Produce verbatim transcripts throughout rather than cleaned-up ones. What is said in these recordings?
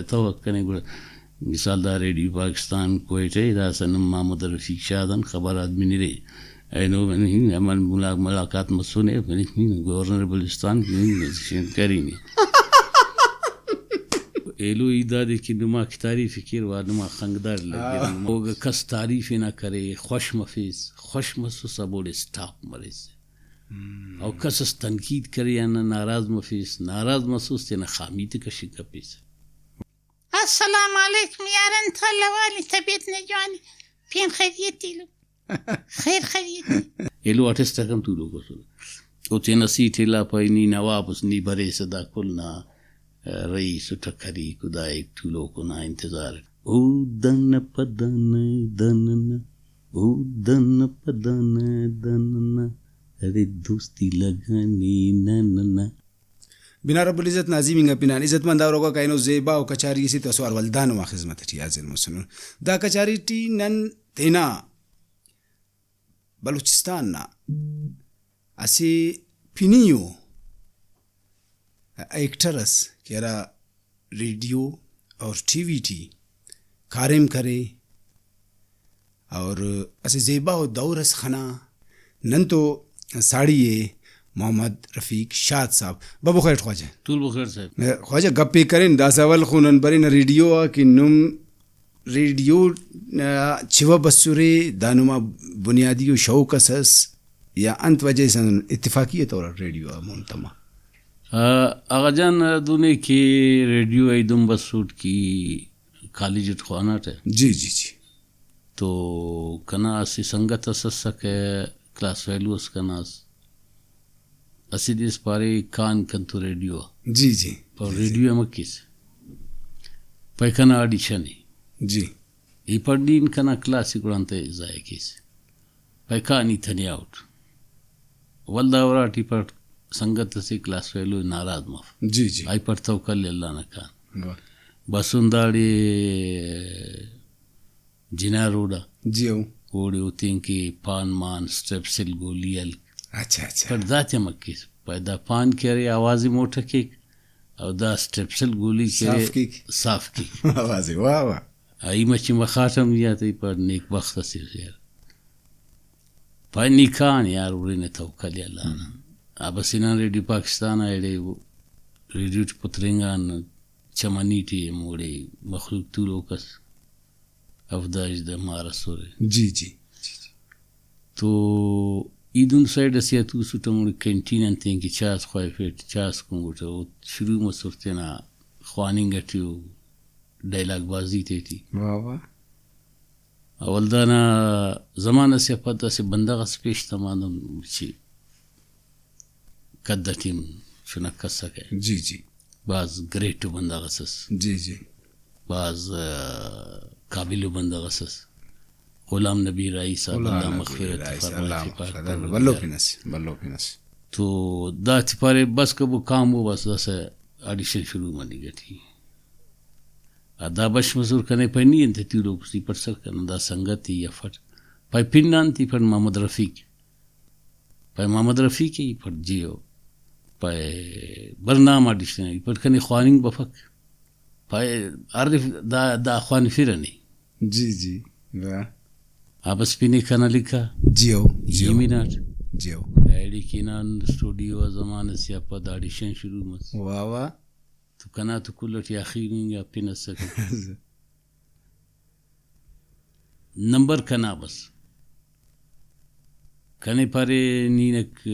توک کنے گڑا مثال دا ریڈیو پاکستان کوئٹہ ءِ، داسہ نم محمد رفیق شاد آن خبر آک بنرے، اینو نن ملا-، ملاقات مسنے، گورنر بلوچستان میوزیشن کرینے۔ ایلو ہیت دادے کہ نما کہ تعریف ءِ کیر وا نما خنگ داڑے لگرہ۔ ہاں۔ اوگا کس تعریف ءِ نا کرے، خوش مفیس، خوش مسوس، ہموڑے سٹاپ مریسہ۔ ہم۔ او کس اس تنقید کرے آن ناراض مفیس، ناراض مسوس تینا خامی تے کشنگ کپیسہ۔ السلام علیکم یار، انت حال احوال؟ طبیعت نہ جوان؟ پین خیریت ایلو؟ خیر خیریت؟ ایلو آرٹسٹ آک ہم تولوک اسرہ۔ او تینا سیٹ الا پائے، نی نواب اس، نی بریسہ دا کل نا رئیس و ٹکری، خدائے تولوکو نا انتظار۔ او دانا پہ دانا، دانا نا، او دانا پہ دانا، دانا نا، اڑے دوستی لگانے نا نا نا۔ بنا رب العزت نا عظیم انگا پنان۔ عزت مند آروگا کائنو زیبا و کچاری اسے تو اسوار ولدا نما خذمت ٹی حاضر مسنن۔ دا کچاری ٹی نن تینا بلوچستان نا اسہ پنی ءُ ایکٹر اس کہ ہرا ریڈیو اور ٹی وی ٹی کاریم کرے اور اسہ زیبا ءُ دور اس خنا۔ نن تو ساڑی ءِ محمد رفیق شاد صاحب۔ بابو خیر خواجہ۔ تول بخیر صاحب۔ خواجہ گپے کرین، داسہ اول خو نن برینہ ریڈیو آ کہ نم ریڈیو نا چوہ بسرے، دا نما بنیادی و شوق اس ئس یا انت وجہ اس اندن اتفاقی ءِ طور اٹ ریڈیو آ مون تما؟ آ، اغا جان، دنے کہ ریڈیو ای دن بسوٹ کہ کالج اٹ خواناٹہ۔ جی، جی، جی۔ تو کنا اسہ سنگت اس اسکہ، کلاس فیلو اس کنا اس۔ اسہ دے اس پارے، کان کنتو ریڈیو آ۔ جی، جی۔ پر جی، جی۔ ریڈیو ہم مکیس۔ پائے کنا آڈیشن ءِ۔ جی۔ ای پڑ نی کنا کلاس ءِ گڑا انتئے ضائع کیس۔ پائے کان ای تنیا اٹ۔ ولدا اراٹی پڑ سنگت اسے کلاس فیلو ناراض مف۔ جی، جی۔ آئی پڑ توکل اللہ نا کان۔ واہ۔ بسن داڑے جناح روڈ آ۔ جی ہو۔ اوڑے او تینکہ پان مان، اسٹریپسل گولی ہلک۔ اچھا، اچھا۔ پر داتے ہم مکیس۔ پائے دا پان کہ ارے آواز موٹر کیک، او دا اسٹریپسل گولی کہ ارے صاف کیک۔ صاف کیک۔ آواز، واہ، واہ۔ ای مچے مخاٹ ہم یا تئی پڑ نیک بخت اسے یار۔ پائے نی کان یار، ہرنہ توکل اللہ نا۔ آ بس ہنان ریڈیو پاکستان آ ایڑے ریڈیو ٹی پترینگان، چمنی ٹی ہموڑے مخلوق تولوک ئس۔ ہفدہ ہژدہ مار اسرہ۔ جی، جی۔ جی، جی۔ تو ای دن سائیڈ اسے آ توسٹ، ہموڑے کینٹین آن تینکہ چاء اس خواہفیٹ، چاء اس کنگٹہ، او شروع مسر تینا خواننگ ئٹی و ڈائلاگ بازی تیٹی۔ واہ، واہ۔ ولدانا زمانہ سے آ پد اسہ بندغ اس پیش تما، ہندن مچے قد اٹی ہم چنک اسکہ۔ جی، جی۔ بھاز گریٹ بندغ اس ئس۔ جی، جی۔ بھاز، آ، قابل بندغ اس ئس۔ غلام نبی راہی صاحب، غلام اللہ نبی مغفرت راہی صاحب، فرمائے، اللہ تپاک مغفرت۔ پروردگار۔ بھلو پن ئس، بھلو پن ئس۔ تو دا تپارے بس کبو کام او بس داسہ آڈیشن شروع مننگ ٹی۔ آ دا بش مسر کنے پائے نی انت تولوک سی پٹسر کنا دا سنگت ای افٹ۔ پائے پن آن تی پڑ محمد رفیق۔ پائے محمد رفیق ای پڑ جی او۔ پائے برنامہ آڈیشن ای پڑ کنے خواننگ بفک۔ پائے عارف دا، دا خوانفرہ نے۔ جی، جی۔ واہ۔ آ بس پن ءِ کنا لکھا۔ جی او، جی ای او۔ میناٹ۔ جی او۔ ایڑے کہ نن اسٹوڈیو آ زمانہ سے آ پد آڈیشن شروع مس۔ واہ واہ۔ تو کنا تو کل ٹی آخیر انگا پن اسکہ۔ نمبر کنا بس۔ کنے پارے نینک، آ،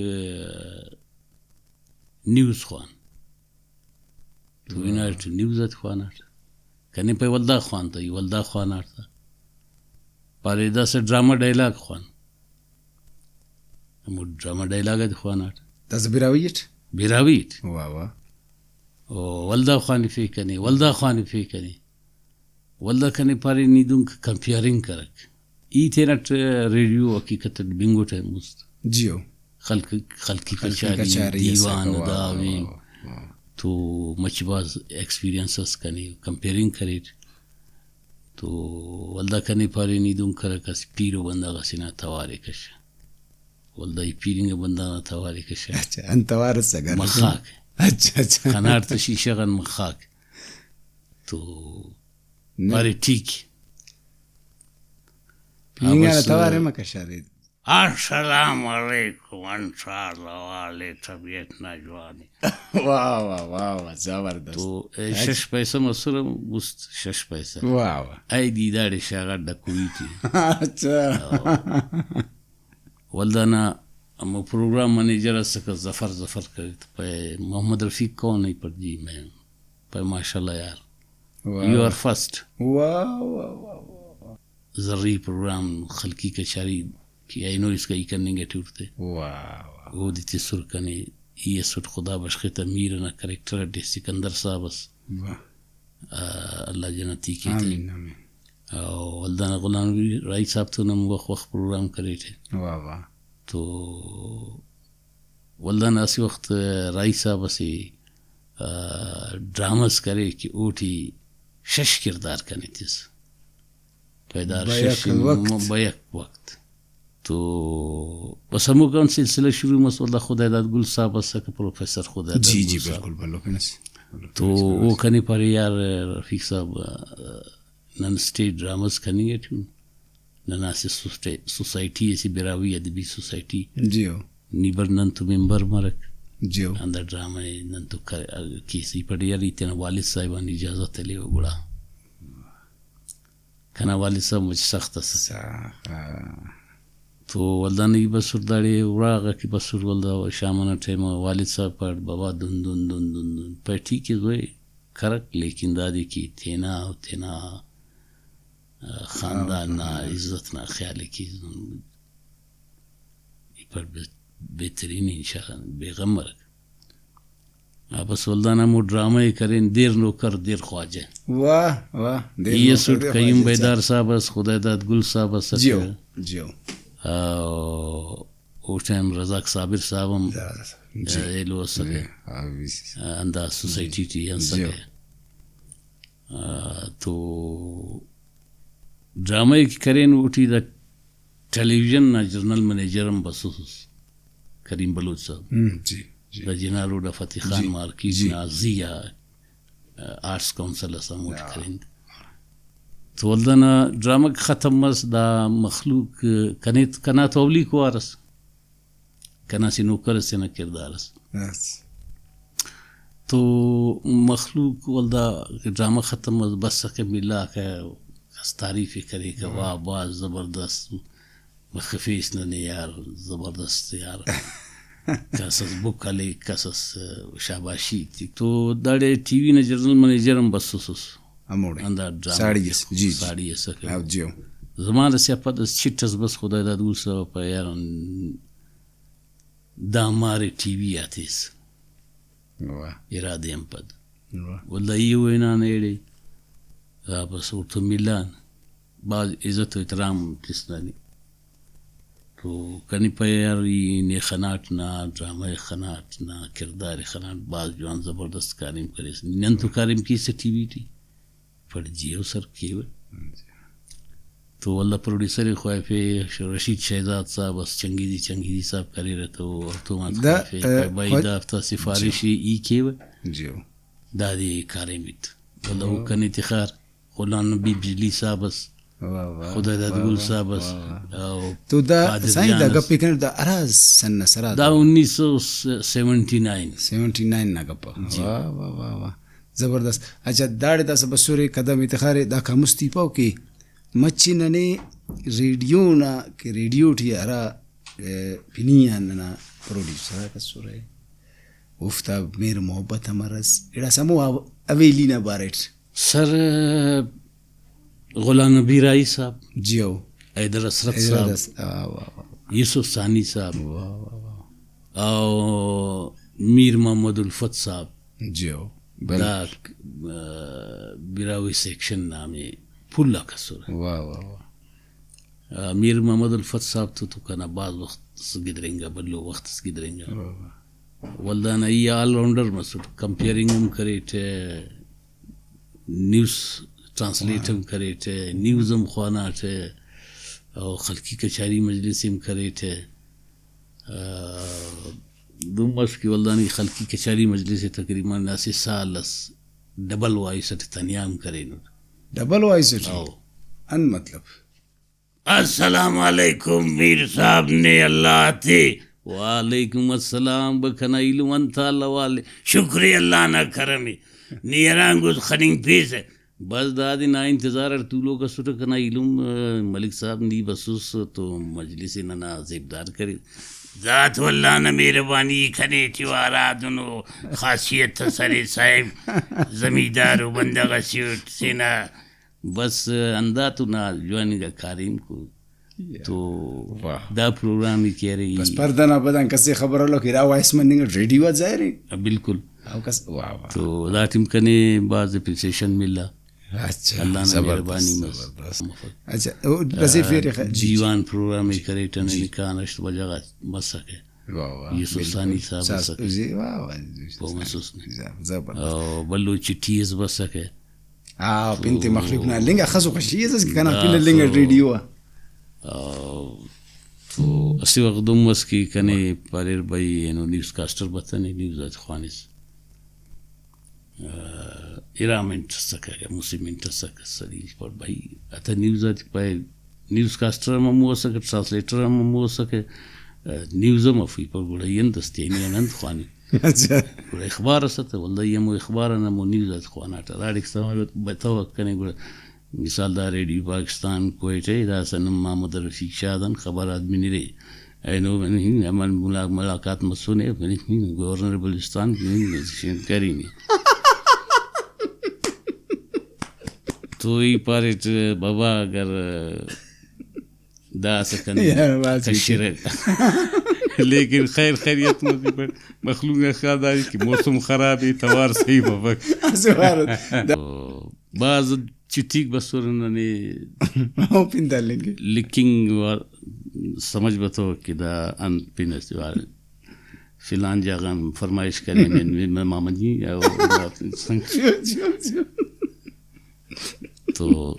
نیوز خوان۔ تو ہاں۔ ہناٹ نیوز آتے خواناٹ۔ کنے پائے ولدا خوان تا، ای ولدا خواناٹ تا۔ پارے داسہ ڈرامہ ڈائلاگ خوان۔ ہمو ڈرامہ ڈائلاگ آتے خواناٹ۔ داسہ براہوئی اٹ؟ براہوئی اٹ۔ واہ واہ۔ او ولدا خوانفے کنے، ولدا خوانفے کنے۔ ولدا کنے پارے نی دنک کمپیئرنگ کرک۔ ای تینٹ ریڈیو حقیقت اٹ بنگٹہ مست۔ جی او۔ خلق، خلقی خلقی کچاری، کچاری اس دیوان، واہ، داوی۔ واہ، واہ۔ تو مچہ بھاز ایکسپیرینس اس کنے، کمپیئرنگ کریٹ۔ تو ولدا کنے پارے نی دنک کرک اسہ پیرو بندغ اسے نا توارے کشہ۔ ولدا ای پیر انگا بندغ نا توارے کشہ۔ اچھا، انت توار اس اگہ؟ مخاک۔ اچھا، اچھا۔ خناٹ تہ شیشہ غان مخاک۔ تو نہ۔ پارے، "ٹھیک ءِ۔" پینگانا بس، توار ہم کشارے۔ السلام علیکم، انصار لوال، طبیعت نا جوان ءِ۔ واہ، واہ، واہ، واہ، زبردست۔ تو اے شش پیسہ مسر، مست شش پیسہ۔ واہ، واہ۔ اے دی داڑے شاغا ڈکوئی ٹی۔ اچھا۔ ولدانا ہمو پروگرام منیجر اسکہ، ظفر، ظفر کرے تو پائے، "محمد رفیق کون ہے؟" پر جی میں۔ پائے، "ماشاءاللہ یار، واہ۔ You are first۔" واہ، واہ، واہ، واہ، واہ۔ زرعی پروگرام، خلقی کچاری کہ اینو اسکا ای کننگ ٹی اُرتے۔ واہ، واہ۔ اودے تسر کنے، ای اسٹ خدا بخش تہ میر ئنا کریکٹر اٹی سکندر صاحب ئس۔ واہ۔ آ، اللہ جنتی کیتے۔ آمین، آمین۔ او ولدانا غلام نبی راہی صاحب تون ہم وخت وخت پروگرام کریٹے۔ واہ، واہ۔ تو ولدانا اسہ وخت راہی صاحب اسہ، آ، ڈرامہ اس کرے کہ اوٹی شش کردار کنے تس۔ پیدار بیک شش وقت۔ م-، بیک وقت۔ تو بس ہموکان سلسلہ شروع مس، ولدا خداداد گل صاحب اسکہ، پروفیسر خداداد جی، گل جی، صاحب۔ بالکل، بھلو پن ئس۔ تو او کنے پارے، "یار رفیق صاحب، نن اسٹیج ڈراماز کننگ ٹی اُن، ننا اسہ سوسٹے-، سوسائٹی اسے، براہوئی ادبی سوسائٹی، جی ہو۔ نی بر نن تو ممبر مرک۔" جی ہو۔ ہندا ڈرامہ ءِ نن تو کر-، کیسہ ای پڑے، یار ای تینا والد صاحب آن اجازت ہلیو گڑا۔ کنا والد صاحب مچ سخت ئسکہ۔ سا-، ہاں۔ تو ولدا نی بسر داڑے اراغا کہ بسر، ولدا شام ئنا ٹائم آ والد صاحب پاٹ، "بابا دن دن دن دن دن۔" پائے، "ٹھیک ہے زوئے، کرک، لیکن دادے کہ تینا و تینا، آ، خاندان نا ہاں۔ عزت نا خیال ءِ کیس۔" ای پاٹ، "بہ-، بہترین، انشاءاللہ، بے غم مرک۔" آ، بس ولدانا ہمو ڈرامہ ءِ کرین، دیر نوکر دیر خواجہ۔ واہ، واہ، دیر ای نوکر اسٹ دیر قیوم خواجہ، اچھا۔ بیدار صاحب ئس، خداداد گل صاحب ئسکہ۔ جیو، جیو۔ آ، او ٹائم رزاق صابر صاحب ہم، جی۔ آ، ایلو اسکہ۔ جی، ہاں، وی سی۔ آ، ہندا سوسائٹی ٹی انسکہ۔ جیو۔ آ، تو ڈرامہ ءِ کہ کرین، اوٹی دا ٹیلی ویژن نا جنرل منیجر ہم بسوسس، کریم بلوچ صاحب۔ ہم، جی، جی۔ دا جناح روڈ آ فتح خان جی، مارکیٹ جی۔ نا زی آ، آرٹس کونسل اس ہموٹی ہاں۔ کرین۔ تو ولدانا ڈرامہ ختم مس، دا مخلوق کنے، کنا تو اولیکو وار ئس۔ کنا اسہ نوکر ئسے نا کردار ئس۔ یس۔ تو مخلوق ولدا ڈرامہ ختم مس، بسکہ ملاکہ، کس تعریف ءِ کریکہ، واہ۔ واہ، بھاز زبردست، مخفیس ننے یار، زبردست یار۔ کس اس بک ہلیک، کس اس شاباشی تے۔ تو داڑے ٹی وی نا جنرل منیجر ہم بسوسس۔ ہموڑے۔ ہندا ڈرامہ ساڑی اس، جی، جی۔ ساڑی اسکہ۔ ہاں، جی ہو۔ زمان اسے آ پد اس چٹ اس بس خداداد گل صاحب پارے، یار، دامارے ٹی وی آ تس۔ واہ۔ ارادے آن پد۔ واہ۔ ولدا ای و ہنان ایڑے، آ، بس اوڑتون ملان، بھاز عزت و احترام تس ننے۔ تو کنے پائے، یار، ای نے خناٹ نا، ڈرامہ ءِ خناٹ نا، کردار ءِ خناٹ، بھاز جوان زبردست کاریم کریس۔ نن تو کاریم کیسہ ٹی وی ٹی۔ پڑ جیو سر کیوہ۔ تو ولدا پروڈیوسر ءِ خواہفے، ش-، رشید شہزاد صاحب اس، چنگیزی، چنگیزی صاحب کریرہ تو اوڑتون آ دا، خواہفے، اے، بھائی خواہ-، دا ہفتا سفارش جی۔ ای کیوہ۔ جیو۔ دادے کاریم ایت۔ ولدا او کنے تخار، غلام نبی بجلی صاحب اس، واہ، واہ، خداداد واہ، گل واہ، صاحب اس، واہ، واہ۔ او تو دا قادر سائیں دا جان اس۔ گپ ءِ کنٹ دا ہرا سن ئس ہرا دا دا؟ انیس سو سیونٹی نائن۔ سیونٹی نائن نا گپ ءِ۔ جی۔ واہ، واہ، واہ، واہ۔ زبردست۔ اچھا، داڑے داسہ بسرے قدم ءِ تخارے، داکان مستی پاو کہ مچہ ننے ریڈیو نا، کہ ریڈیو ٹی ہرا، ء، پنی آن ننا پروڈیوسر آک اسرہ، اوفتا مہر محبت ہم ارس، گڑاس ہمو حو-، حویلی نا بارٹ۔ سر غلام نبی راہی صاحب، جی ہو۔ حیدر حسرت حیدر صاحب، حس-، آ، واہ، واہ۔ یوسف ثانی صاحب، واہ، واہ، واہ۔ او میر محمد الفت صاحب، جی ہو، بل۔ دا، آ، براہوئی سیکشن نا ہمے پھل آک اسرہ۔ واہ، واہ، واہ۔ آ، میر محمد الفت صاحب تو، تو کنا بھاز وخت اس گدرینگا، بھلو وخت اس گدرینگا۔ واہ، واہ۔ ولدانا ای آل راؤنڈر مسٹ، کمپیئرنگ ہم کریٹہ، نیوز ٹرانسلیٹ ہم کریٹہ، نیوز ہم خواناٹہ، او خلقی کچاری مجلس ہم کریٹہ۔ آ، دن مس کہ ولدانا ای خلقی کچاری مجلس ء تقریباً اسہ سال اس ڈبل وائس اٹ تنیا ہم کرینٹ۔ ڈبل وائس اٹ؟ او۔ انت مطلب؟ السلام علیکم میر صاحب نے اللہ تے۔ وعلیکم السلام، بہ کنا ایلم انت اللہ والے۔ شکر اللہ نا کرم ءِ۔ نی ہرانگ اس خننگ پیسہ۔ بس دادے نا انتظار اٹ تولوک اسٹ، کنا ایلم، آ، ملک صاحب نی بسوس تو مجلس ءِ ننا زیبدار کرے۔ ذات واللہ نا مہربانی کنے ٹی وارا دنو خاصیت اس ارے صاحب، زمیندار و بندغ اسے اٹ تینا بس ہندا تو نا جوان انگا کاریم کو۔ تو واہ۔ دا پروگرام ای کہ ارے ای بس پردہ نا پدان کسے خبر الو کہ ارا وائس مننگ اٹ ریڈیو آ ظاہر ءِ۔ بالکل۔ او کس، واہ، واہ۔ تو دا ٹائم کنے بھاز اپریسیشن ملا۔ اچھا، اللہ نا زبردست، مہربانی مس۔ زبردست۔ مفک۔ اچھا، او نصیب آ، فیری خ-، جی، جی۔ دیوان پروگرام ای جی، کریٹہ جی۔ ننے کان ہشت بجہ غا مسکہ۔ واہ، واہ، یوسف بالکل۔ ثانی صاحب ساس-، اسکہ۔ جی، واہ، واہ، جی، پہہ مسوس نے۔ زب-، زبردست۔ او بھلو چٹھی اس بسکہ۔ آ، پن تے تو مخلوق نا لنگ اخسو خوشی اس کہ کنا پن لنگ ریڈیو آ۔ آ، تو اسہ وخت دم اس کہ کنے پاریر بھئی اینو نیوز کاسٹر بتنے، نیوز آتے خوانس۔ آ، ارا منٹ اسکہ، مسہ منٹ اسکہ سری پر بھئی، اتا نیوز آتے پائے، نیوز کاسٹر ہم ہمو اسکہ، ٹرانسلیٹر ہم ہمو اسکہ، آ، نیوز ہم افی پر گڑا ای انت اس تینے آن انت خوانی؟ اچھا۔ گڑا اخبار اس اتہ، ولدا ای ہمو اخبار آن ہمو نیوز آتے خواناٹہ، ہراڑے سمجھ بتوک کنے گڑا۔ مثال دا ریڈیو پاکستان کوئٹہ ءِ، داسہ نم محمد رفیق شاد آن خبر آک بنرے۔ اینو ہمن ملا-، ملاقات مسنے، گورنر بلوچستان کرینے۔ تو ای پاریٹ بابا اگر داسہ کنے یار، بھاز کشرہ۔ لیکن خیر خیریت مس، مخلوق نا خیال داری کہ موسم خراب ءِ، توار صحیح مفک۔ اسہ وار۔ بھاز چٹھیک بسر ننے او پن دا لکھنگ۔ لکھنگ وا-، سمجھ بتو کہ دا انت پن اسے وار فلان جاگہ غان فرمائش کرینے، مہمان جی، او جیو، جیو، جیو۔ تو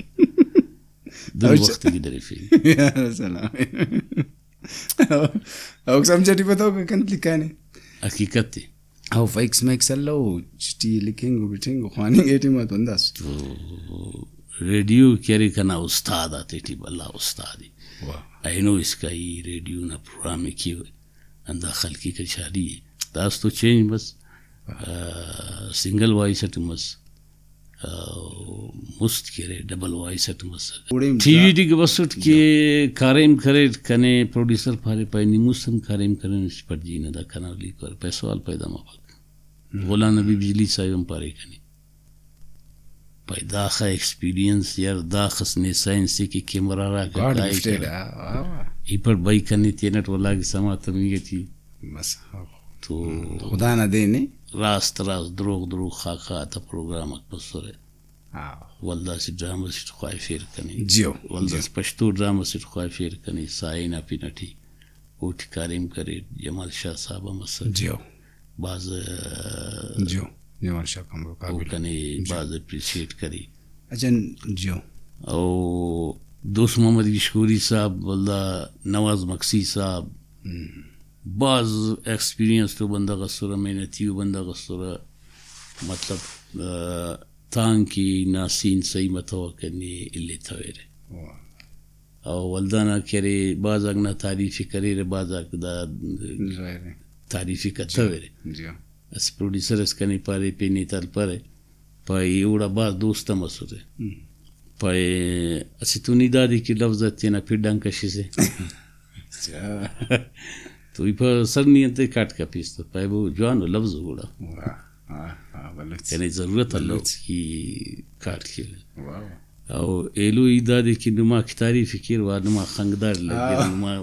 دن وخت کہ درفے۔ یار سلام۔ او سمجھٹی بتو کہ کنت لکھانے۔ حقیقت تے۔ او فیکس میکس الو، چٹھی لکھنگ و بٹنگ و خواننگ اے ٹائم آ تو انداس۔ تو ریڈیو کہ ارے کنا استاد آتے ٹی بھلا استاد ءِ۔ واہ۔ اینو اسکا ای ریڈیو نا پروگرام ءِ کیوہ، ہندا خلقی کچاری ءِ۔ داس تو چینج مس، آ، سنگل وائس اٹ مس۔ آ، مست کہ ارے ڈبل وائس اٹ مسکہ۔ اوڑے ٹی وی ٹی کہ بسٹ کہ کاریم کریٹ، کنے پروڈیوسر پارے پائے نی مست ہم کاریم کرینس، پر جی نہ دا کنا لیکو ارے، پائے سوال پیدا مفک۔ ہم۔ غلام نبی بجلی صاحب ہم پارے کنے۔ پائے داخہ ایکسپیرینس یار، داخس نے سائنس ءِ کہ کیمرہ غاک گاڈ کائک گفٹیڈ، ارے۔ آ، آ، آ۔ ای پر بھئی کنے تینٹ ولا کہ سما تمنگ ٹی۔ بس، آ۔ تو خدا نا دین ءِ۔ راست راست، دروغ دروغ خاکہ آتا پروگرام آک بسرہ۔ ہاں۔ ولدا اسہ ڈرامہ اسیٹ خواہفیر کنے۔ جیو، ولدا جیو۔ اسہ پشتو ڈرامہ اسیٹ خواہفیر کنے، سائے نا پن ٹی۔ اوٹی کاریم کرے، جمال شاہ صاحب ہم اسک۔ جیو۔ بھاز، جیو، جمال شاہ کمبو او قابل۔ کنے جیو۔ بھاز اپریشیٹ کرے۔ اچھا، جیو۔ او دوست محمد گشکوری صاحب، ولدا نواز مکسی صاحب، ہم۔ بھاز ایکسپیرینسڈ ءُ بندغ اسرہ، محنتی ءُ بندغ اسرہ، مطلب، آ، تانکہ نا سین صحیح متوکہ نے الیتویرہ۔ واہ۔ او ولدانا کہ ارے، بھاز آک نا تعریف ءِ کریرہ، بھاز آک دا ظاہر ءِ۔ تعریف ءِ کتویرہ۔ جی۔ اسہ پروڈیوسر اس کنے پارے، پین ءِ تالپرہ۔ پائے ای اوڑا بھاز دوست ہم اسرہ۔ ہم۔ پائے اسہ تو نی دادے کہ لفظ آتے تینا پھڈ آن کشسہ۔ اچھا۔ تو ای پارہ سر نی انتئے کاٹ کپیس تہ؟ پائے بھو جوانو لفظ ءُ گڑا۔ واہ، واہ، واہ، بلوچ۔ کنے ضرورت الو بلوچ۔ ای کاٹ کیوہ۔ واہ، واہ۔ او ایلو ای دادے کہ نما کہ تعریف ءِ کیر وا نما خنگدار لگیر، آہ۔ نما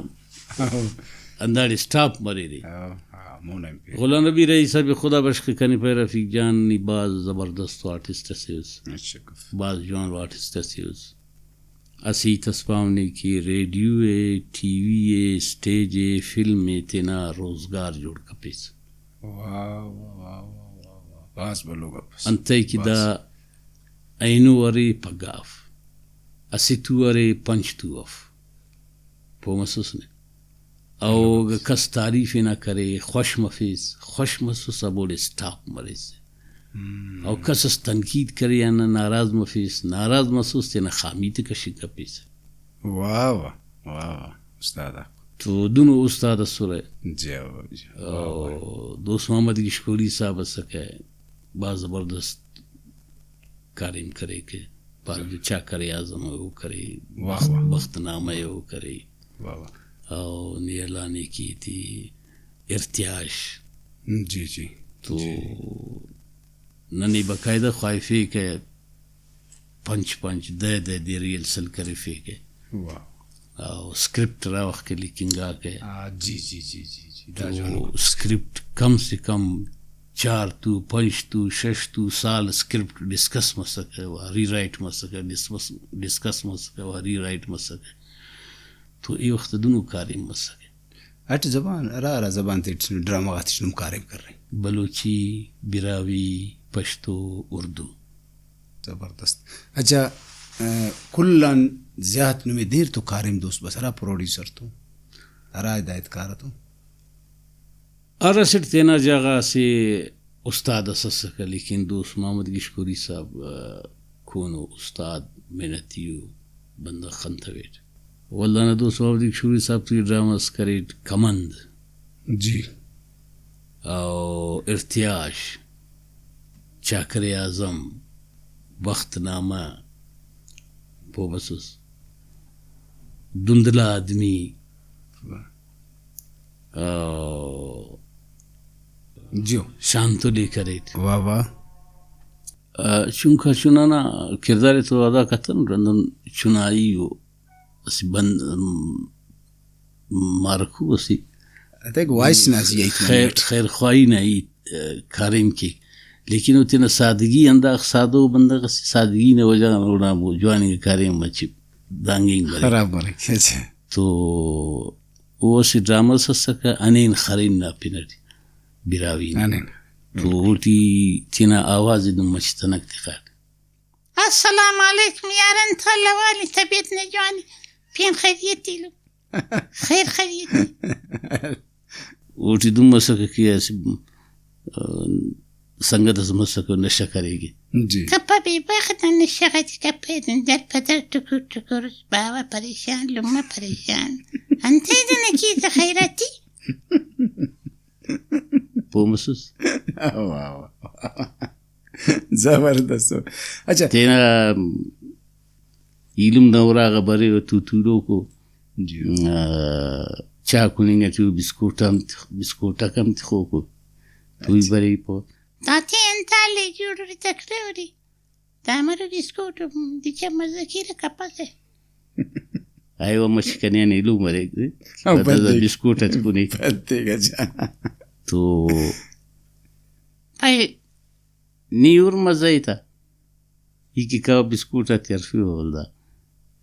ہنداڑے اسٹاپ مریرے۔ ہاں، ہاں، مون آن پین۔ غلام نبی رئیس صاحب خدا بخش کنے پائے، رفیق جان نی بھاز زبردست آرٹسٹ اسے اس۔ اچھا، کف۔ بھاز جوانو آرٹسٹ اسے اس۔ اسہ ہیت اس پاوہ نے کہ ریڈیو ءِ، ٹی وی ءِ، اسٹیج ءِ، فلم ءِ تینا روزگار جوڑ کپیس۔ واہ، واہ، واہ، واہ، واہ، واہ۔ بھاز بھلو گپ اس۔ انتئے کہ بھاز۔ دا اینو ارے پگہ اف، اسہ تو ارے پنچ تو اف۔ پہہ مسس نے؟ او اگہ کس تعریف ءِ نا کرے، خوش مفیس، خوش مسس، ہموڑے اسٹاپ مریسہ۔ ہم۔ او کس اس تنقید کرے آن ناراض مفیس، ناراض مسوس تینا خامی تے کشنگ کپیسہ۔ واہ واہ، واہ واہ، استاد آک۔ تو دنو استاد اسرہ۔ جی، جی۔ واہ واہ۔ او دوست محمد گشکوری صاحب اسکہ، بھاز زبردست کاریم کریکہ، پارہ جی۔ چاکر اعظم ءِ او کرے، واہ واہ۔ بخت نامہ ءِ او کرے۔ واہ واہ۔ او نی ہلانے کی تی ارتیاش۔ جی جی۔ تو جی۔ ننے باقاعدہ خواہفیکہ پنچ پنچ، دہ دہ دے ریہرسل کرفیکہ۔ واہ۔ او اسکرپٹ ہرا وخت کہ لکھنگاکہ۔ آ، جی، جی، جی، جی، جی۔ دا تو جوان۔ اسکرپٹ کم سے کم چار تو، پنچ تو، شش تو سال اسکرپٹ ڈسکس مسکہ، ری رائٹ مسکہ، ڈسکس، ڈسکس مسکہ، ری رائٹ مسکہ۔ تو اے وخت دنو کاریم مسکہ۔ ہٹ زبان، ہرا ہرا زبان تیٹ ڈرامہ غاتیٹ نم کاریم کرے۔ بلوچی، براہوئی، پشتو، اردو۔ زبردست۔ اچھا، آ، کل آن زیات نمے دیر تو کاریم دوست بس ہرا پروڈیوسر تو، ہرا ہدایت کار تو؟ ہر اسٹ تینا جاگہ اسہ استاد اس اسکہ، لیکن دوست محمد گشکوری صاحب، آ، کونو استاد، محنتی ءُ، بندغ خنتویٹ۔ ولدانا دوست محمد گشکوری صاحب تو ڈرامہ اس کریٹ کمند۔ جی۔ او ارتیاش، چاکر اعظم، بخت نامہ، پہہ بسس، دھندلا آدمی، واہ۔ او جیو۔ شانتل ءِ کریٹ۔ واہ واہ۔ آ، چنکا چنا نا کردار ءِ تو ادا کتنٹ، ہندن چنائی ءُ اسہ بند، م-، مارکو اسہ اتیک وائس نا زی ہیت خیر، منٹ۔ خیر خواہی نا ہیت، آ، کاریم کیک۔ لیکن او تینا سادگی، ہنداخہ سادو بندغ اسے، سادگی نا وجہ غان اوڑان جواننگا کاریم مچہ دانگ اینگ مریک۔ خراب مریک، اچھا۔ تو او اسہ ڈرامہ اس اسکہ، ہنین خرین نا پن اٹی، براہوئی نا۔ ہنین۔ تو اوٹی تینا آواز ءِ دن مچہ تنک تخاٹ۔ السلام علیکم یار، انت حال احوال؟ طبیعت نے جوانی؟ پین خیریت ایلو؟ خیر خیریت ای؟ اوٹی دن مسکہ کہ اسہ، آ، سنگت اس مسکہ نشہ کریکہ۔ جی۔ کپہ بے بخت آن نشہ غاٹی کپہ، دن در پہ در ٹکر ٹکر، باوہ پریشان، لمہ پریشان۔ انتئے دنہ کیسہ خیراتی؟ پہہ مسس؟ واہ واہ۔ زبردست۔ اچھا۔ تینا ایلم نا اراغا بریوہ تو تولوکو۔ جی۔ آ، چاہ کننگ ٹی او بسکوٹ ہم تخ-، بسکوٹک ہم تخوکو۔ توئی اچھا۔ بریپو۔ داتے انت حال ءِ، جوڑ اُرے تکڑے اُرے؟ دا مرو بسکوٹ، دچہ مزہ کیرہ کپسہ۔ ایوہ مچہ کنے آن ایلو مریک دے۔ او پدا بندیک۔ بسکوٹ اٹ کنے۔ بندیک اچھا۔ تو پائے۔ نی ہر مزہ ءِ تا۔ ای کہ کباب بسکوٹ آتے ہرفیوہ ولدا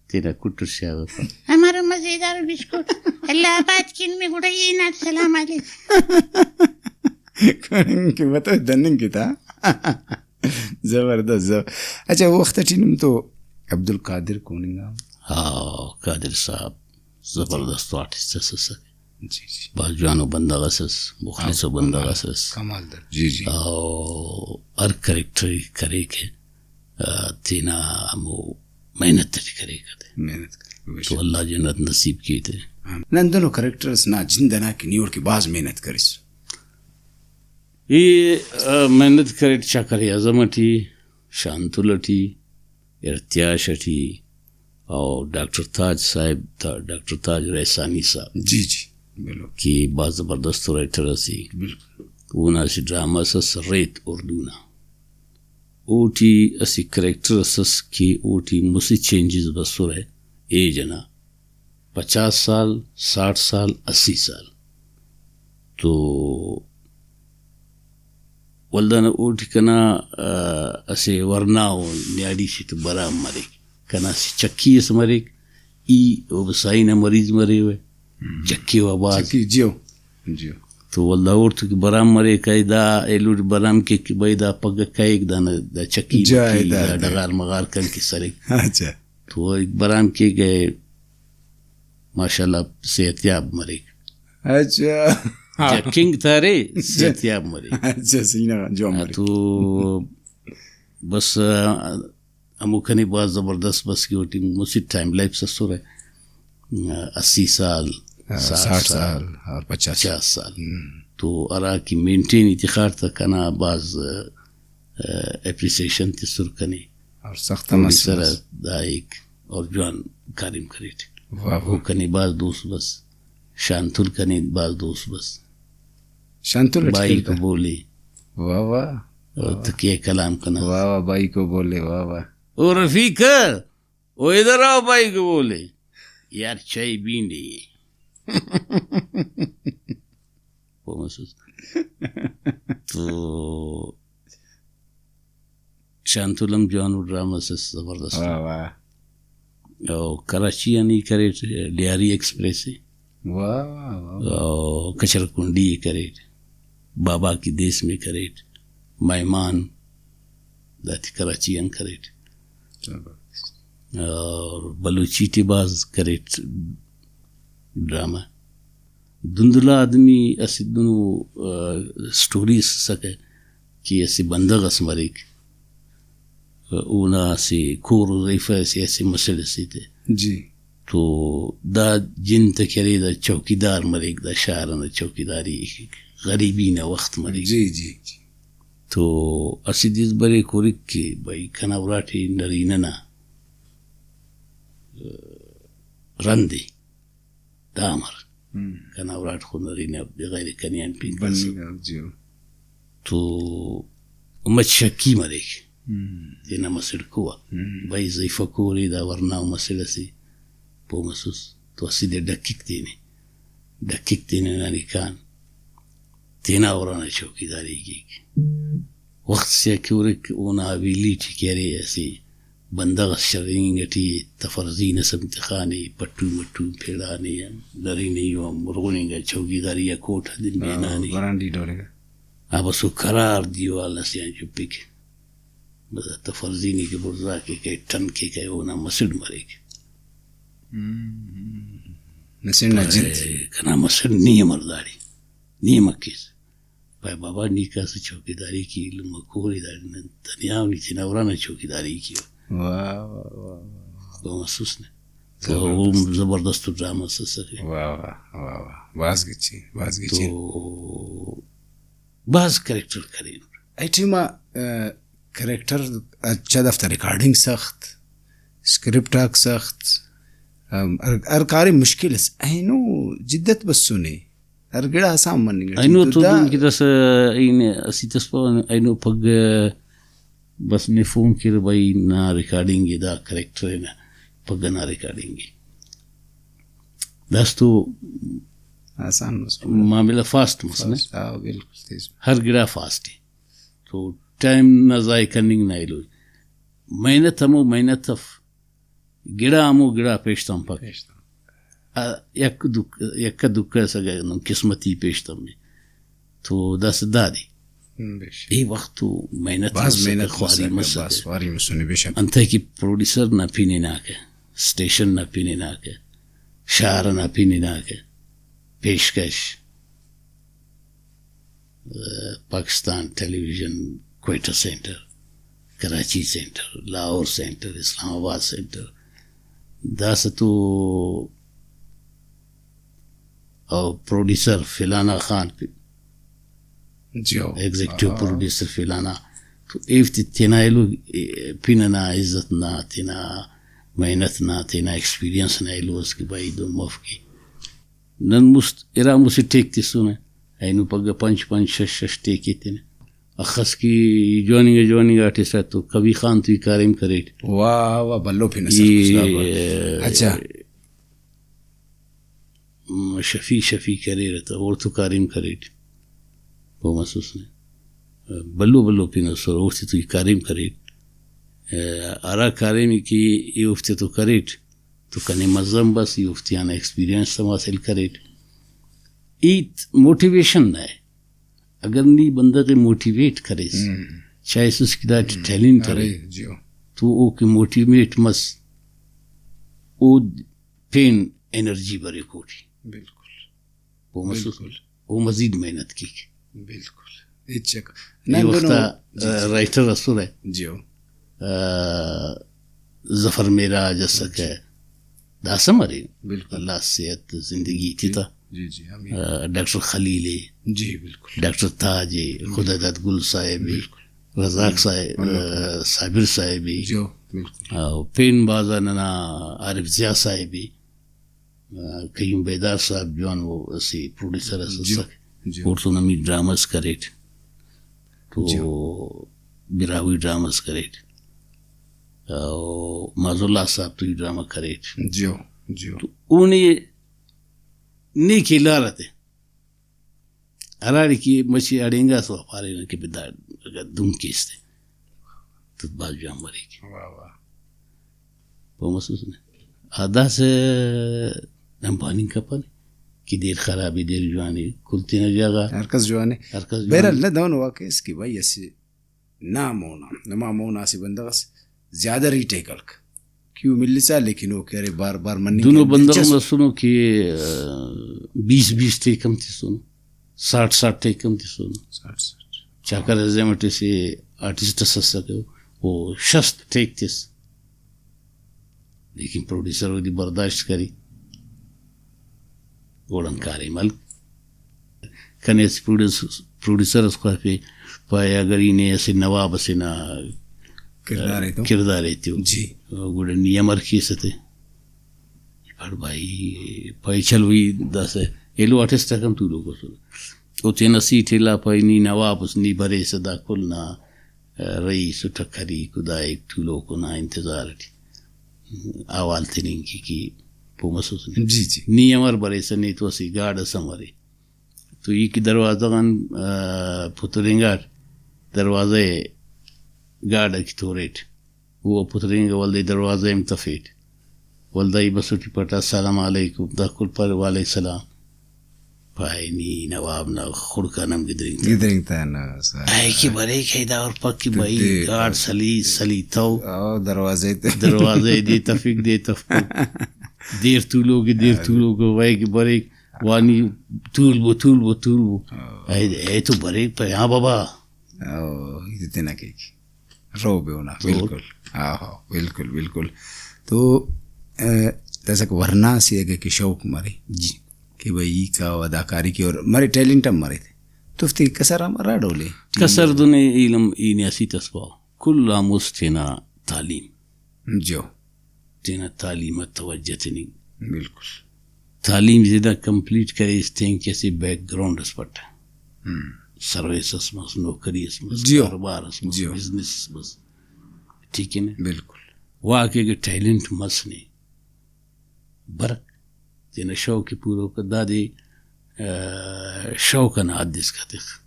تینا کٹر شاغفہ۔ ہمارو مزیدار بسکوٹ۔ اللہ آباد کن میں گڑا یہ نا السلام علیکم۔ کننگ کہ مطلب دننگ کہ تا۔ زبردست، زبر-، اچھا، او وخت ٹی نم تو عبدالقادر کوننگا؟ ہاں، قادر صاحب زبردست آرٹسٹ اس اسکہ۔ جی، جی۔ بھاز جوانو بندغ اس ئس، مخلصو ہاں، بندغ کمال، اس ئس۔ کمال در۔ جی، جی۔ او ہر کریکٹر ءِ کریکہ، آ، تینا ہمو محنت ٹی کریکہ تے۔ محنت کریکہ، بے تو شک۔ اللہ جنت نصیب کیتے۔ ہاں۔ نن دنو کریکٹر اس نا جند ئنا کہ نی اوڑکہ بھاز محنت کریس۔ ای، آ، محنت کریٹ چاکر اعظم ٹی، شانتل ٹی، ارتیاش ٹی، او ڈاکٹر تاج صاحب تا، ڈاکٹر تاج رئیسانی صاحب جی، جی، بالکل۔ کہ بھاز زبردست رائٹر اسے۔ بالکل۔ اونا اسہ ڈرامہ اس ئس ریت اردو نا۔ اوٹی اسہ کریکٹر اس ئس کہ اوٹی مسہ چینجز بسرہ ایج ئنا۔ پچاس سال، ساٹھ سال، اسی سال۔ تو ولدانا اوٹی کنا، آ، اسہ ورنا ءُ نیاڑی سے ٹی برام مریک۔ کنا اسہ چکی ئس مریک، ای اوبسائی نا مریض مریوہ، ہم۔ چکی و بھاز۔ چکی، جیو، جیو۔ تو ولدا اوڑتون کہ برام مریک، ای دا ایلو ٹی برام کیک کہ بھئی دا پگہ کائک، دانا دا چکی جا مکی، دا دا دا۔ ڈغار مغار کن کہ سریک۔ اچھا۔ تو برام کیک، ماشاءاللہ صحت یاب مریک۔ اچھا۔ ہاں۔ جا کنگ تارے، صحت یاب مرے۔ اچھا، سینہ غان جوان ہاں، مرے۔ تو بس، آ، ہمو کنے بھاز زبردست بس کہ اوٹی مسہ ٹائم لیپس اسرہ، آ، اسی سال، ہاں، ساٹھ ساٹھ سال، سال اور پچاس۔ پچاس سال۔ ہم۔ تو ہرا کہ مینٹین ای تخار تہ کنا بھاز، آ، اپریسیشن تسر کنے۔ اور سخت ہم مس پروڈیوسر مس۔ آ دا ایک اور جوان کاریم کریٹ۔ واہ واہ۔ او کنے بھاز دوست بس۔ شانتل کنے بھاز دوست بس۔ شانتل اٹ بائی کڑدہ۔ کو بولے۔ واہ واہ۔ اور تکیہ کلام کنا۔ واہ واہ، بائی کو بولے، واہ واہ۔ او رفیق، او ادھر آؤ بائی کو بولے۔ یار چائے بینڈے۔ پوہ مسس۔ تو شانتل ہم جوانو ڈرامہ اس زبردست۔ واہ واہ۔ او کراچی آن ای کریٹ لیاری ایکسپریس ءِ۔ واہ واہ واہ۔ او کچر کنڈی ءِ کریٹ، بابا کی دیس میں کریٹ، مہمان داٹی کراچی آن کریٹ۔ زبردست۔ اور بلوچی ٹی بھاز کریٹ ڈرامہ۔ دھندلا آدمی اسہ دنو، آ، سٹوری اس اسکہ کہ اسہ بندغ اس مریک، اونا اسہ کور و زیفہ اسے، اسہ مسڑ اسے تے۔ جی۔ تو دا جن تہ کہ ارے دا چوکیدار مریک، دا شار ئنا چوکیداری غریبی نا وخت مریک۔ جی، جی، جی۔ تو اسہ دے بریک ہُرک کہ بھئی کنا اراٹے نرینہ نا، آ، رند ءِ۔ دا امر؟ ہم۔ کنا اراٹ خو نرینہ بغیر کنے آن پین کس۔ بننگ آ، جی۔ تو مچ شکی مریک۔ ہم۔ تینا مسڑ کو آ۔ ہم۔ بھئی زیفہ کورے دا ورنا مسڑ اسے پہہ مسس تو اسہ دے ڈکک تینے۔ ڈکک تینے ہندا نکان تینا ارانا چوکیداری کیک۔ وخت سے آ کہ ہُرک اونا حویلی ٹی کہ ارے اسہ بندغ اس شرینگ ٹی تفرزین اس ہم تخانے، پٹو مٹو پھیڑانے، نرینہ ای ہم مرغننگ آ چوکیداری آ کوٹ آ دن ہاں، بینانے۔ برانڈی ڈولنگ آ۔ آ بس او قرار دیوال اسے آن چپک۔ بس تفرزین ای کہ بڑزا کے کئے ٹن کے کئے اونا مسڑ مریک۔ ہم۔ مسڑ نا جند۔ اے، کنا مسڑ نی امر داڑے؟ نی امر کیس؟ پائے بابا نی کاسہ چوکیداری کی لمہ کورے داڑے نن تنیا ءُ نی تینا ارانا چوکیداری کیو۔ واہ، واہ، واہ، واہ۔ تو محسوس نے۔ تو زبردست۔ او زبردست ڈرامہ اس اسکہ۔ واہ، واہ، واہ، واہ۔ بھاز گچین، بھاز گچین۔ تو بھاز کریکٹر کرینٹ۔ اے ٹائما، آ، کریکٹر اچھا دافتا ریکارڈنگ سخت، اسکرپٹ آک سخت، ام، ہر، ہر کاریم مشکل اس۔ اینو جدت بسنے۔ ہر گڑا آسان مننگ ٹی اینو تو تو دا دن کہ داسہ ای نے اسیت اس پاوہ، اینو پگہ بس نے فون کیر بھئی نا ریکارڈنگ ءِ، دا کریکٹر نا پگہ نا ریکارڈنگ ءِ۔ داس تو آسان مس۔ معاملہ فاسٹ مس نے۔ فاسٹ، ہاں، بالکل تیز۔ ہر گڑا فاسٹ ءِ۔ تو ٹائم نا ضائع کننگ نا ایلو۔ محنت ہمو محنت اف، گڑا ہمو گڑا پیش تمپک۔ پیش تمپک۔ آ، یک دک-، یکہ دکہ اس اگہ نم قسمتی پیش تمے تو داسہ دادے۔ ہم، بے شک۔ اے وخت تو محنت بھاز مسکہ، محنت خواری مسکہ، مسکہ۔ بھاز خواری مسنے، بے شک۔ انتئے کہ پروڈیوسر نا پن ہناکہ، اسٹیشن نا پن ہناکہ، شار ئنا پن ہناکہ، پیشکش۔ پاکستان ٹیلی ویژن کوئٹہ سینٹر، کراچی سینٹر، لاہور سینٹر، اسلام آباد سینٹر، داسہ تو او پروڈیوسر فلانا خان، جی ہو۔ ایگزیکٹو ہاں۔ پروڈیوسر فلانا، تو ایفتے تینا ایلو پن ئنا عزت نا، تینا محنت نا، تینا ایکسپیرینس نا ایلو اس کہ بھائی دہن مف کے۔ نن مست ارا مسہ ٹیک تسنہ، اینو پگہ پنچ پنچ شش شش ٹیک ایتنہ۔ اخس کہ جواننگا جواننگا ہٹسا تو کبیر خان تو ای کاریم کریٹ۔ واہ واہ، بھلو پن ئسر کہ، کس دا۔ اچھا۔ م، شفیع، شفیع کہ اریر تہ اوڑتو کاریم کریٹ۔ او مسوس نے۔ بھلو بھلو پن ئسر اوفتے تو ای کاریم کریٹ۔ ہرا کاریم کہ ای اوفتے تو کریٹ۔ تو کنے مزہ ہم بس، ای اوفتیان ایکسپیرینس ہم حاصل کریٹ۔ ہیت موٹیویشن نا ءِ۔ اگر نی بندغ ءِ موٹیویٹ کریس، ہم۔ چاہسس کہ داٹی ہم۔ ٹیلنٹ ارے، ارے، جیو۔ تو او کہ موٹیویٹ مس، او پین انرجی بریک اوٹی۔ بالکل۔ او مسوس۔ بالکل۔ او مزید محنت کیک۔ بالکل۔ ہچ شک۔ اے نن وخت دنو آ، جی، جی۔ رائٹر اسرہ۔ جی ہو۔ آ، ظفر معراج اسکہ۔ جی۔ داسہ مرے۔ بالکل۔ اللہ صحت زندگی جی۔ تتا۔ جی، جی، آمین۔ آ، ڈاکٹر خلیل اے۔ جی، بالکل۔ ڈاکٹر تاج اے، بالکل۔ خدا داد گل صاحب اے، بالکل۔ رزاق صاحب، بالکل۔ آ، صابر صاحب اے۔ جی ہو، بالکل۔ آ، پین بھاز آ ننا عارف ضیاء صاحب اے۔ آ، قیوم بیدار صاحب جوانو اسہ پروڈیوسر اس جی۔ اسک۔ جی۔ اوڑتون ہم ای ڈرامہ اس کریٹ۔ تو جی۔ براہوئی ڈرامہ اس کریٹ۔ او معاذ اللہ صاحب تو ای ڈرامہ کریٹ۔ جی۔ جی۔ تو اونے نیک الار تے ہراڑے کہ مچے اڑینگاسو پارینہ کہ بھئی دا اگہ دن کیس تے تو بھاز جوان مریک۔ واہ واہ۔ پہہ مسوس نے۔ آ داسہ نن پاننگ کپنہ کہ دیر خرابے، دیر جوانے، کل تینا جاگہ غا۔ ہر کس جوانے۔ ہر کس جوانے۔ بہرحال نہ دہنو واقعہ اس کہ بھائی اسہ نا مونا، نما مونا اسہ بندغ اس زیادہ ریٹ ءِ کلک۔ کیو ملسا لیکن اوکے ارے بار بار مننگ دنو کہ بندغ دلچسپ۔ ہم اسنو کہ، آ، بیس بیس ٹیک ہم تسنو، ساٹھ ساٹھ ٹیک ہم تسنو۔ ساٹھ ساٹھ۔ چاکر عزیم اٹ اسہ آرٹسٹ اس اسکہ، او شست ٹیک تس۔ لیکن پروڈیوسر اودے برداشت کری، اوڑان کاریم ہلک۔ کنے اسہ پروڈیوس-، پروڈیوسر اس خواہفے، پائے اگر ای نے اسہ نواب اسے نا کردار ایتو۔ کردار ایتو۔ جی۔ گڑا نی امر کیسہ تے؟ پڑ بھائی، پائے چلو ای داسہ ایلو آرٹسٹ آک ہم تولوک اسر۔ او تینا سیٹ الا پائے نی نواب اس، نی بریسہ دا کل نا رئیس و ٹکریک و دائیک تولوکو نا انتظار ٹی احوال تننگ کے کہ پہہ مسوس نے۔ جی، جی۔ نی امر بریسہ، نے تو اسہ گارڈ ئس ہم ارے۔ تو ای کہ دروازہ غان، آ، پترینگاٹ، دروازہ ءِ گارڈ ئکے توریٹ۔ او پترینگا ولدا ای دروازہ ءِ ہم تفیٹ۔ ولدا ای بسٹ ای پٹ، السلام علیکم، دا کل پارے، وعلیکم السلام۔ پائے نی نواب نا خڑک آن ہم گدرینگ تہ۔ گدرینگ تہ نہ، سر۔ اے کہ بریک ہے دا اور پک کہ تو بھائی دے گارڈ سلی، سلی تو۔ او دروازہ تے۔ دروازہ دے تفک، دے تفک۔ دیر تولوک، دیر تولوک، وے کہ بریک، وانی تول بو، تول بو، تول بو۔ او۔ اے، اے تو بریک پہ، ہاں بابا۔ او، ای تینا کیک۔ رو بے اونا، تو بالکل۔ ہاں، ہاں، بالکل، بالکل۔ تو، آ، داسہ ورنا سے اگہ کہ شوق مرے جی۔ کہ بھئی ای کاو اداکاری کے اور مرے ٹیلنٹ ہم مرے تے۔ تو اوفتے کسر ہم ہرا ڈول اے؟ کسر دن ایلم ای نے اسیت اس پاو۔ کل آن مست تینا تعلیم۔ جو۔ تینا تعلیم آ توجہ تننگ۔ بالکل۔ تعلیم زیادہ کمپلیٹ کریس تینکہ اسہ بیک گراؤنڈ اس پٹہ۔ ہم۔ سروس اس مس، نوکری اس مس، جیو۔ کاروبار اس مس، جیو۔ بزنس اس مس۔ ٹھیک ہے نا؟ بالکل۔ واقعی اگہ ٹیلنٹ مس نے، برک تینا شوق ءِ پورو کر۔ دادے، آ، شوق انا حد اسکا تخ۔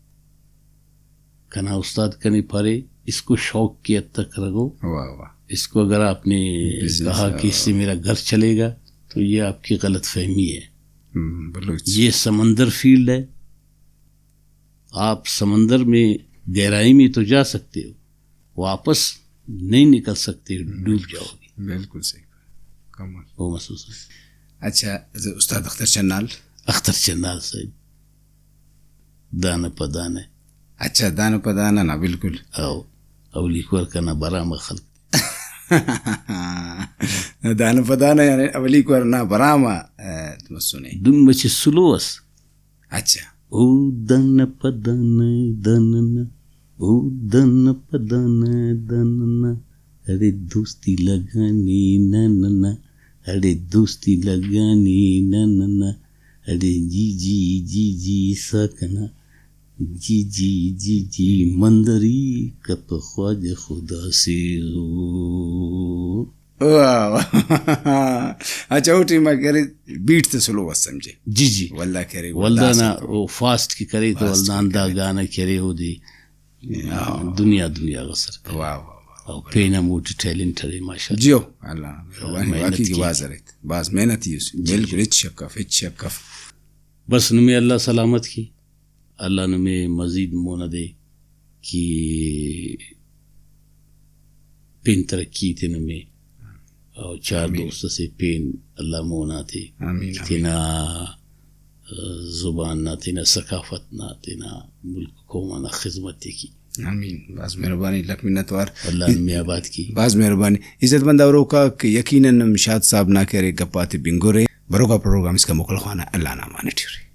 کنا استاد کنے پارے، اس کو شوق کے حد تک رکھو۔ واہ واہ۔ اس کو اگر آپ نے بزنس کہا کہ اس سے میرا گھر چلے گا، تو یہ آپ کی غلط فہمی ہے۔ ہم، بلوچ۔ یہ سمندر فیلڈ ہے، آپ سمندر میں گہرائی میں تو جا سکتے ہو، واپس نہیں نکل سکتے، ڈوب جاؤ گے۔ بالکل صحیح۔ کمال۔ او محسوس ہے۔ اچھا، استاد اختر چنال۔ اختر چنال صاحب، دانہ پہ دانہ۔ اچھا، دانہ پہ دانہ نا، بالکل۔ او، اولیکو وار کنا برام آ خلق۔ دانہ پہ دانہ یعنی اولیکو وار نا برام آ، آ، مسنے۔ دن مچہ سلو اس۔ اچھا۔ او دانہ پہ دانہ دانہ نا، او دانہ پہ دانہ دانہ نا، اڑے دوستی لگانے نہ نہ نا، اڑے دوستی لگانے نہ نہ نا، اڑے جی جی جی جی ساکنا، جی جی جی جی مندری کپ خواجہ خدا سے زور۔ واہ، واہ۔ اچھا، او ٹائم آ کہ ارے بیٹ تے سلو اس سمجھے۔ جی، جی۔ ولدا کہ ارے ولدا نا داسہ تو او فاسٹ کہ کرے تو فاسٹ ولدا کہ ہندا کرے۔ گانا کہ ارے اودے ہاں۔ دنیا، دنیا غا سر کرے۔ واہ، واہ، واہ۔ او پین ہم اوٹی ٹیلنٹ ارے، ماشاءاللہ۔ جیو، اللہ مہربانی، محنت واقعی کہ کی۔ بھاز ارے، بھاز محنتی اس۔ جی، بالکل، جی۔ ہچ شک اف، ہچ شک اف۔ بس نمے اللہ سلامت کے۔ اللہ نمے مزید مون آ دے کہ پین ترقی تے نمے، او چار آمین۔ دوست اسے پین اللہ مون آ تے آمین، آمین۔ تینا، زبان نا، تینا ثقافت نا، تینا ملک قوم آنا خذمت ءِ کی۔ آمین۔ بھاز مہربانی، لکھ منت وار۔ اللہ نمے آباد کی۔ بھاز مہربانی۔ عزت مند اوروکاک، یقیناً نم شاد صاحب نا کہ ارے گپ آتے بنگرے۔ بروکا پروگرام اسکا موکل خوانہ، اللہ نا امان ٹی ارے۔